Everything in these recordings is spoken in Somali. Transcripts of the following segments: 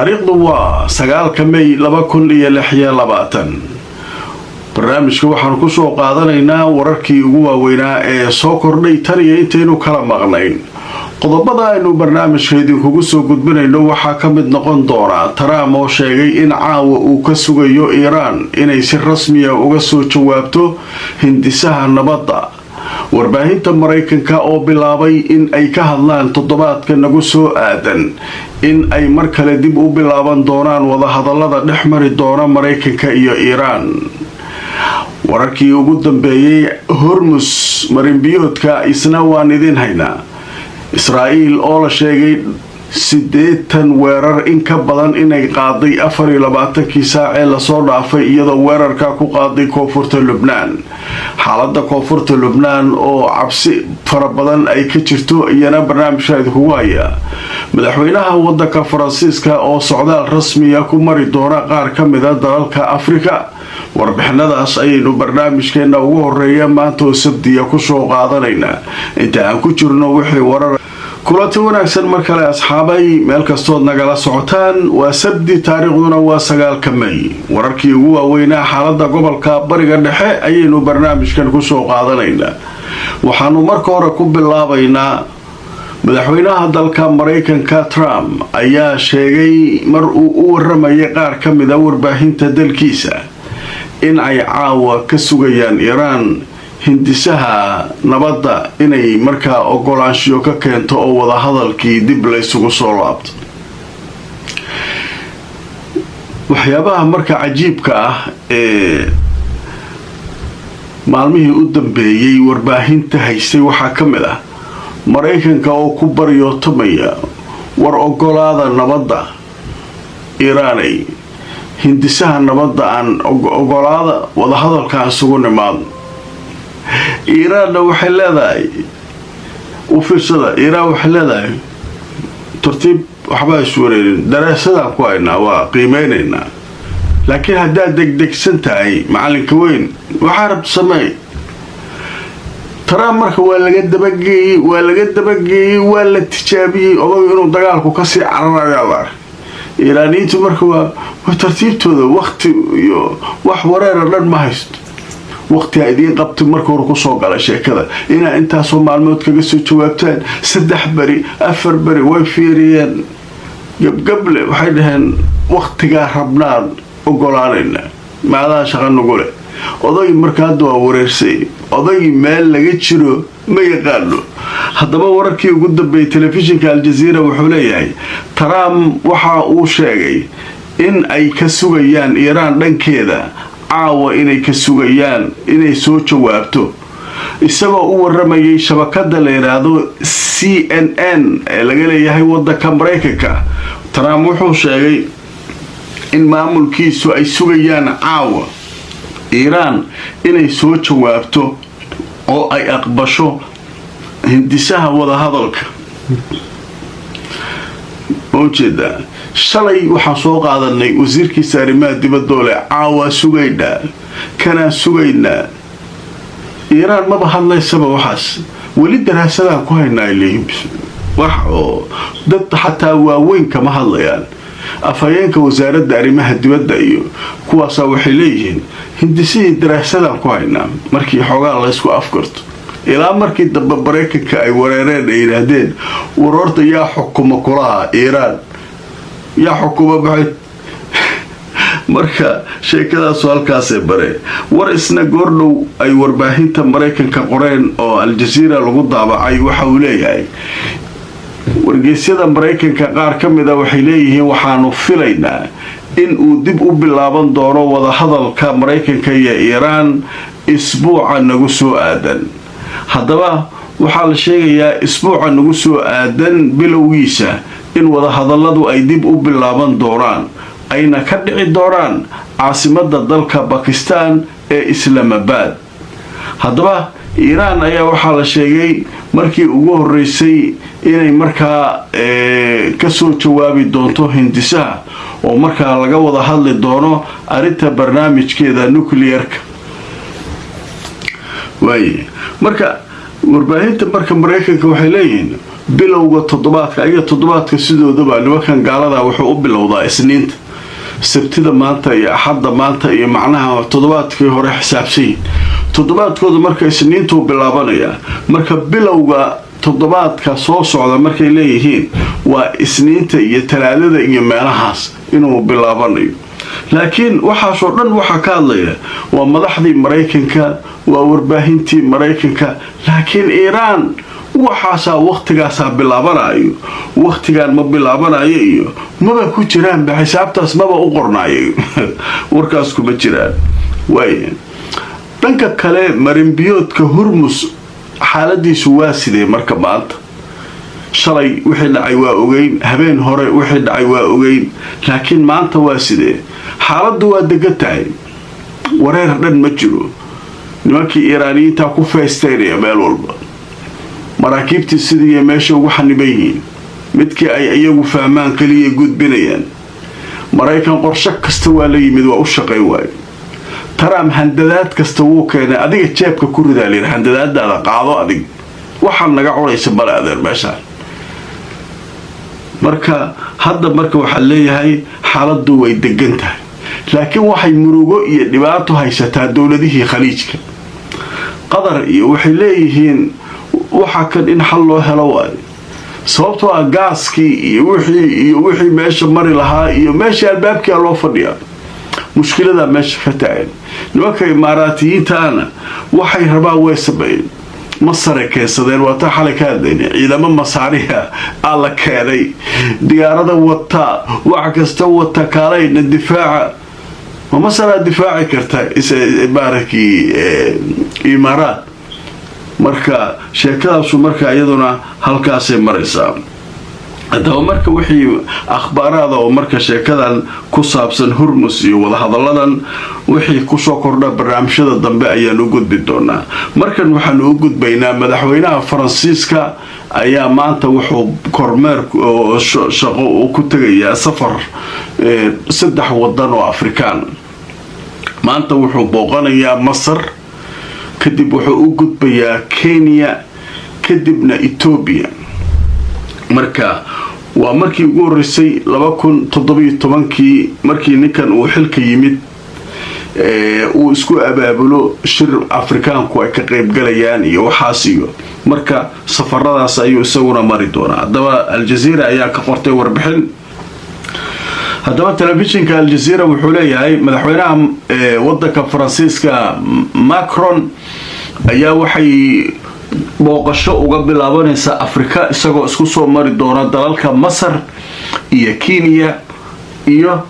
Taariikhdu waa 9-ka May 2026. Barnaamijka waxaanu kusoo qaadanaynaa wararkii ugu waaweynaa ee soo kordhay tan iyo intaynu kala maqnayn. Qodobada aynu barnaamijka idinkugu soo gudbinayno waxaa ka mid noqon doona Trump oo sheegay in caawa uu ka sugayo Iiraan inay si rasmiya uga soo jawaabto hindisaha nabadda, warbaahinta Maraykanka oo bilaabay in ay ka hadlaan toddobaadka nagu soo aadan in ay mar kale dib u bilaaban doonaan wadahadalada dhex mari doona Maraykanka iyo Iiraan, wararkii ugu dambeeyey Hormus marinbiyoodka isna waan idiin haynaa, Israa'iil oo la sheegay 80 weerar in ka badan inay qaaday 24-kii saac ee lasoo dhaafay, iyadoo weerarka ku qaaday koonfurta Lubnaan, xaalada koonfurta Lubnaan oo cabsi fara badan ay ka jirto iyana barnaamijka idinkugu hayaa, madaxweynaha wadanka Faransiiska oo socdaal rasmiya ku mari doona qaar ka mida dalalka Afrika. Warbixinadaas ayaynu barnaamijkeena ugu horeeya maanta oo Sabdiya kusoo qaadanaynaa inta aan ku jirno wixii warar. Kulanti wanaagsan mar kale, asxaabay, meel kastood nagala socotaan. Waa Sabdi, taariikhduna waa 9-ka May. Wararkii ugu waaweynaa xaalada gobolka Bariga Dhexe ayaynu barnaamijkan kusoo qaadanaynaa. Waxaanu marka hore ku bilaabaynaa madaxweynaha dalka Maraykanka Trump ayaa sheegay mar uu u waramayay qaar ka mida warbaahinta dalkiisa in ay caawa ka sugayaan Iiraan hindisaha nabadda inay markaa ogolaanshiyo ka keento oo wadahadalkii dib laysugu soo laabto. Waxyaabaha marka cajiibka ah ee maalmihii u dambeeyey warbaahinta haystay waxaa ka mid ah Maraykanka oo ku baryootamaya: "War ogolaada nabadda Iiraanay, hindisaha nabadda aan ogolaada, wadahadalkaan isugu nimaadno." Iiraanna waxay leedahay, u fiirsada, Iiraan waxay leedahay: "Tartiib, waxbaa iswareerin, daraasadaan ku haynaa, waa qiimeynaynaa." Laakiin haddaad degdegsan tahay, macalinka weyn, waxaa rabta sameey. Trump marka waa laga dabageeyey, waa laga dabageeyey, waa la tijaabiyey odagu inuu dagaalku kasii cararayaa la arkay. Iiraaniyiintu marka waa tartiibtooda, wakti iyo wax wareera dhan ma haysto. Waqtigaa idiin qabtay marka hore kusoo gala sheekada inaa intaasoo maalmood kaga soo jawaabtaan, 3 beri, 4 beri. Way fiiriyeen gabgable, waxay dhaheen: "Waktigaa rabnaan ogolaanayna, maadaha shaqa nagu leh." Odagii marka hadda waa wareersay, odagii meel laga jiro ma yaqaano. Haddaba wararkii ugu dambeeyey, telefishinka Aljaziira wuxuu leeyahay Trump waxa uu sheegay in ay ka sugayaan Iiraan dhankeeda caawa, inay ka sugayaan inay soo jawaabto. Isagoo u waramayay shabakada la yidhaahdo CNN ee laga leeyahay wadanka Maraykanka, Trump wuxuu sheegay in maamulkiisu ay sugayaan caawa Iiraan inay soo jawaabto oo ay aqbasho hindisaha wadahadalka. Ma ujeedaa? Shalay waxaan soo qaadanay wasiirkiisa arrimaha dibadoole: "Caawaa sugaynaa, kanaan sugaynaa." Iiraan maba hadlaysaba, waxaas weli daraasadaan ku haynaa ay leeyihiin. Wax oo dad xataa waaweyn kama hadlayaan. Afhayeenka wasaaradda arrimaha dibadda iyo kuwaasaa waxay leeyihiin: "Hindisihii daraasadaan ku haynaa." Markii xoogaa laysku afgarto, ilaa markii dambe Maraykanka ay wareereen, ay yidhaahdeen: "War horta yaa xukuma kulaha Iiraan? Yaa xukuma?" Maxay marka sheekadaasu halkaasay bare. War isna goordhow ay warbaahinta Maraykanka qoreen oo Aljaziira lagu daabacay waxa uu leeyahay, wargeysyada Maraykanka qaar ka mida waxay leeyihiin waxaanu filaynaa in uu dib u bilaaban doono wadahadalka Maraykanka iyo Iiraan isbuuca nagu soo aadan. Haddaba waxaa la sheegayaa isbuuca nagu soo aadan bilowgiisa in wadahadalladu ay dib u bilaaban doonaan, ayna ka dhici doonaan caasimada dalka Bakistan ee Islaamabad. Haddaba Iiraan ayaa waxaa la sheegay markii ugu horeysay inay markaa kasoo jawaabi doonto hindisaha, oo markaa laga wada hadli doono arrinta barnaamijkeeda nuclearka. Waaye marka warbaahinta marka Maraykanka waxay leeyihiin Bilowga toddobaadka ayaga, toddobaadka sidoodaba nimankan gaalada wuxuu u bilowdaa Isniinta. Sabtida maanta iyo Axadda maanta iyo macnaha toddobaadkii hore xisaabsanyihin. Toddobaadkooda marka Isniintuu bilaabanayaa. Marka bilowga toddobaadka soo socda markay leeyihiin waa Isniinta iyo Talaadada iyo meelahaas inuu bilaabanayo. Laakiin waxaasoo dhan waxaa ka hadlaya waa madaxdii Maraykanka, waa warbaahintii Maraykanka. Laakiin Iiraan waxaasaa wakhtigaasaa bilaabanayo, wakhtigan ma bilaabanayo iyo maba ku jiraanba xisaabtaas, maba u qornaayo, warkaas kuma jiraan. Waaya, dhanka kale, marinbiyoodka Hurmus xaaladiisu waa sidee? Marka maanta, shalay wixii dhacay waa ogeyn, habeen hore wixii dhacay waa ogeyn, laakiin maanta waa sidee? Xaaladdu waa degan tahay, wareer dhan ma jiro. Nimankii Iiraaniyiintaa ku feesteynaya meel walba, maraakiibtii sidii meesha ugu xaniban yihiin, midkii ay iyagu fahmaan keliya gudbinayaan. Maraykan qorsho kasta waa la yimid, waa u shaqayn waayo. Trump handadaad kasta wuu keenay. Adiga jeebka ku ridaa layidhi, handadaadaada qaado adig, waxaa naga cunaysa male adeer meeshaan. Marka hadda marka waxaa leeyahay xaaladdu way degan tahay, laakiin waxay murugo iyo dhibaato haysataa dowladihii Khaliijka, Qatar iyo waxay leeyihiin waxa kan in xal loo helo waayo, sababtoo ah gaaskii iyo wixii meesha mari lahaa iyo meeshii albaabkia loo fadhiyaa, mushkiladaa meesha ka taagan. Nimanka Imaaraatiyiintaana waxay rabaan way sameeyeen, Masare keensadeen. Waa taa xalay ka hadlayna, ciidamo Masaariha aa la keenay, diyaarada wata, wax kasta wata, kaalayna difaaca. Ma Masaraa difaaci karta maarakii Imaaraat? Marka sheekadaasu marka iyaduna halkaasay maraysaa. Haddaba marka wixii akhbaaraada oo marka sheekadan ku saabsan Hurmus iyo wadahadalladan wixii kusoo kordha, barnaamijyada dambe ayaanu u gudbi doonaa. Markan waxaanu u gudbaynaa madaxweynaha Faransiiska ayaa maanta wuxuu kormeer shaqo uu ku tegayaa safar saddex wadan oo Afrikaan. Maanta wuxuu booqanayaa Masar, kadib wuxuu u gudbayaa Kenya, kadibna Etoobiya. Marka waa markii ugu horreysay 2017-kii markii ninkan uu xilka yimid uu isku abaabulo shir Afrikaanku ay ka qaybgalayaan iyo waxaas iyo marka safaradaas ayuu isaguna mari doonaa. Haddaba Aljaziira ayaa ka qortay warbixin. Haddaba telefishinka Aljaziira wuxuu leeyahay madaxweynaha wadanka Faransiiska Macron ayaa waxay booqasho uga bilaabanaysaa Afrika, isagoo isku soo mari doona dalalka Masar iyo Kenya iyo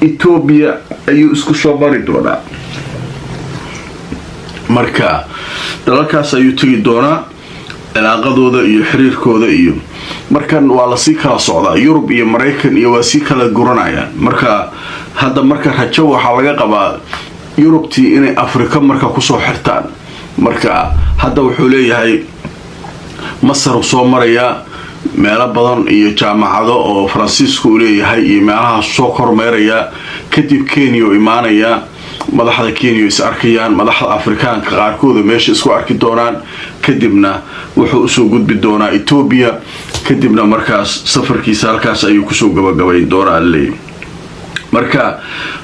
Etoobiya ayuu isku soo mari doonaa. Marka dalalkaas ayuu tegi doonaa, cilaaqadooda iyo xiriirkooda iyo markan waa lasii kala socdaa. Yurub iyo Maraykan iyo waa sii kala guranayaan. Marka hadda marka rajo waxaa laga qabaa Yurubtii inay Afrika marka kusoo xirtaan. Marka hadda wuxuu leeyahay Masar soo marayaa, meelo badan iyo jaamacado oo Faransiisku uu leeyahay iyo meelahaas soo kormeerayaa. Kadib Kenya u imaanayaa, madaxda Kenya is arkayaan, madaxda Afrikaanka qaarkooda meesha isku arki doonaan. Kadibna wuxuu usoo gudbi doonaa Etoobiya, kadibna markaas safarkiisa halkaas ayuu kusoo gabagabayn doonaa leeyahy. Marka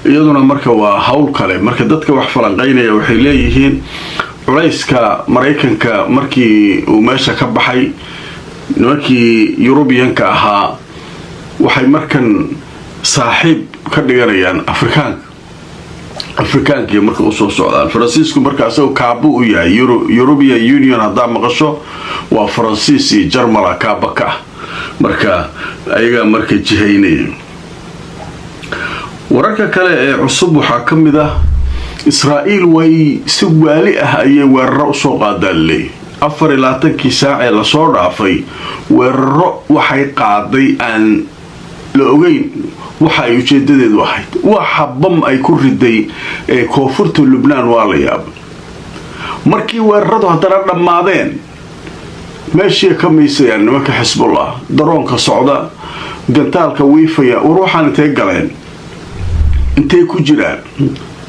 iyaduna marka waa hawl kale. Marka dadka wax falanqaynaya waxay leeyihiin culayska Maraykanka markii uu meesha ka baxay, nimankii Yurubiyanka ahaa waxay markan saaxiib ka dhiganayaan Afrikaanka. Afrikaankii marka usoo socdaan Faransiisku marka isagoo kaabo u yahay European Union. Haddaa maqasho waa Faransiis iyo Jarmala kaaba ka ah. Marka ayagaa marka jihaynaya. Wararka kale ee cusub waxaa ka mid ah Israa'iil way si waali ah ayay weeraro usoo qaadaan leey. 24-kii saac ee lasoo dhaafay weeraro waxay qaaday aan la ogeyn waxa ay ujeedadeedu ahayd. Waxa bam ay ku riday ee koonfurta Lubnaan waa la yaaba. Markii weeraradu haddana dhammaadeen, meeshii ka miisayaan nimanka Xisbullah, daroonka socda, gantaalka wiifaya. War waxaan intay galeen, intay ku jiraan,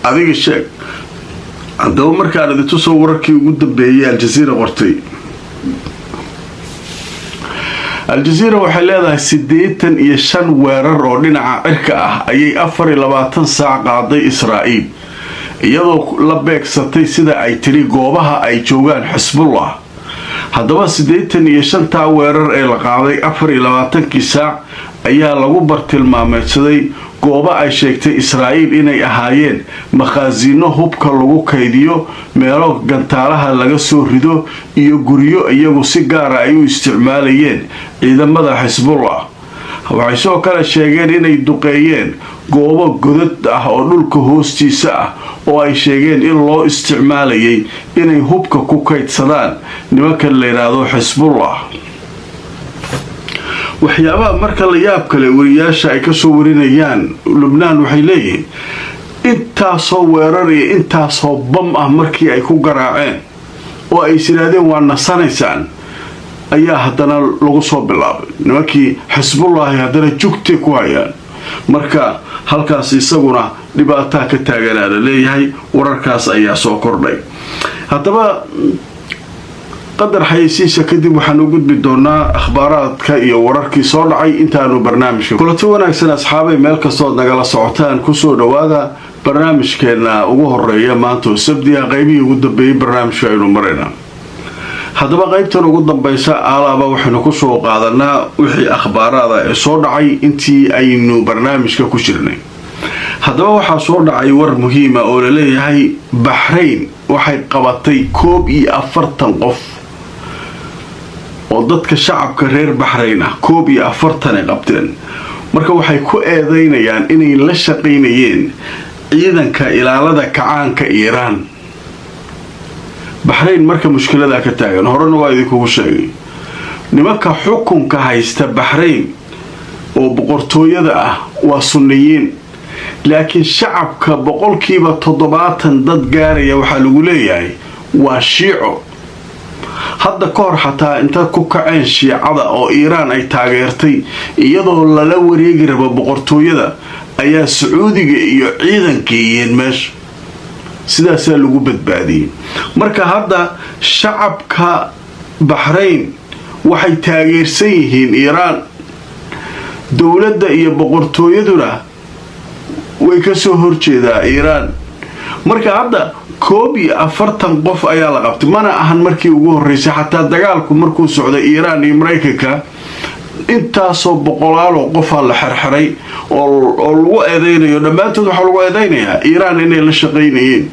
adiga sheeg. Haddaba markaan idintusoo wararkii ugu dambeeyay Aljaziira qortay. Al-Jaziira waxay leedahay 85 weerar oo dhinaca cirka ah ayay 24 saac qaaday Israa'iil, iyadoo la beegsatay, sida ay tiri, goobaha ay joogaan Xisbullah. Haddaba 85-taa weerar ee la qaaday 24-kii saac ayaa lagu bartilmaameedsaday goobo ay sheegtay Israa'iil inay ahaayeen makhaasiino hubka lagu kaydiyo, meelo gantaalaha laga soo rido iyo guryo iyagu si gaara ay u isticmaalayeen ciidamada Xisbullah. Waxay sidoo kale sheegeen inay duqeeyeen goobo godad ah oo dhulka hoostiisa ah oo ay sheegeen in loo isticmaalayay inay hubka ku kaydsadaan nimankan la yidhaahdo Xisbullah. Waxyaabaha marka la yaab kale wariyaasha ay kasoo warinayaan Lubnaan waxay leeyihiin intaasoo weerar iyo intaasoo bam ah markii ay ku garaaceen oo ay is yidhaahdeen waa nasanaysaan, ayaa haddana lagu soo bilaabay. Nimankii Xisbullaahi haddana jugtay ku hayaan. Marka halkaas isaguna dhibaataa ka taaganaa la leeyahay. Wararkaas ayaa soo kordhay. Haddaba qadar xayeysiisa kadib waxaan u gudbi doonaa akhbaaraadka iyo wararkii soo dhacay intaanu barnaamijka. Kulanti wanaagsan, asxaabay, meel kastood nagala socotaan, kusoo dhowaada barnaamijkeena ugu horeeya maanta oo Sabdiga. Qaybihii ugu dambeeyey barnaamijka aynu marayna. Haddaba qaybtan ugu dambaysa alaaba waxaynu kusoo qaadanaa wixii akhbaaraada ee soo dhacay intii aynu barnaamijka ku jirnay. Haddaba waxaa soo dhacay war muhiima oo laleeyahay Baxrayn waxay qabatay 41 qof oo dadka shacabka reer Baxrayn ah. 41 ay qabteen. Marka waxay ku eedeynayaan inay la shaqaynayeen ciidanka ilaalada kacaanka Iiraan. Baxrayn marka mushkiladaa ka taagan horena waa idinkugu sheegay. Nimanka xukunka haysta Baxrayn oo boqortooyada ah waa Sunniyiin, laakiin shacabka 70% dad gaaraya waxaa lagu leeyahay waa Shiico. Hadda ka hor xataa inta ku kaceen Shiicada oo Iiraan ay taageertay, iyadoo lala wareegi rabo boqortooyada, ayaa Sacuudiga iyo ciidan geeyeen meesha, sidaasaa lagu badbaadiyey. Marka hadda shacabka Baxrayn waxay taageersan yihiin Iiraan, dowladda iyo boqortooyaduna way kasoo horjeedaa Iiraan. Marka hadda 41 qof ayaa la qabtay. Mana ahan markii ugu horreysay. Xataa dagaalku markuu socday Iiraan iyo Maraykanka, intaasoo boqolaaloo qofaa la xerxeray oo lagu eedeynayo. Dhammaantood waxaa lagu eedeynayaa Iiraan inay la shaqaynayeen.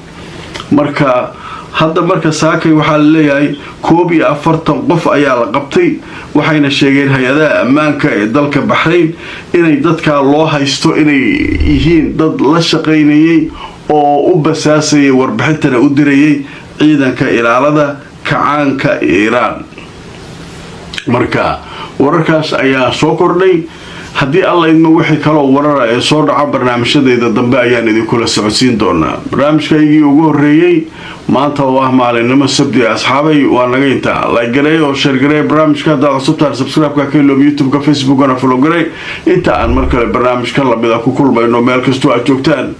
Marka hadda marka saakay waxaa la leeyahay 41 qof ayaa la qabtay, waxayna sheegeen hay-adaha ammaanka ee dalka Baxrayn inay dadkaa loo haysto inay yihiin dad la shaqaynayay oo u basaasayay, warbixintana u dirayay ciidanka ilaalada kacaanka Iiraan. Marka wararkaas ayaa soo kordhay. Haddii Alla idmo, wixii kaloo warara ee soo dhaca barnaamijyadayda dambe ayaan idinkula socodsiin doonaa. Barnaamijkaygii ugu horreeyey maanta oo ah maalinimo Sabdi, asxaabay, waa naga intaa. Like gareey oo share gareey barnaamijka. Haddaad cusubtaan, subscribe-ka ka iloob, YouTube-ka, Facebookana follow gareey. Inta aan mar kale barnaamijka lamida ku kulmayno, meel kastoo aad joogtaan.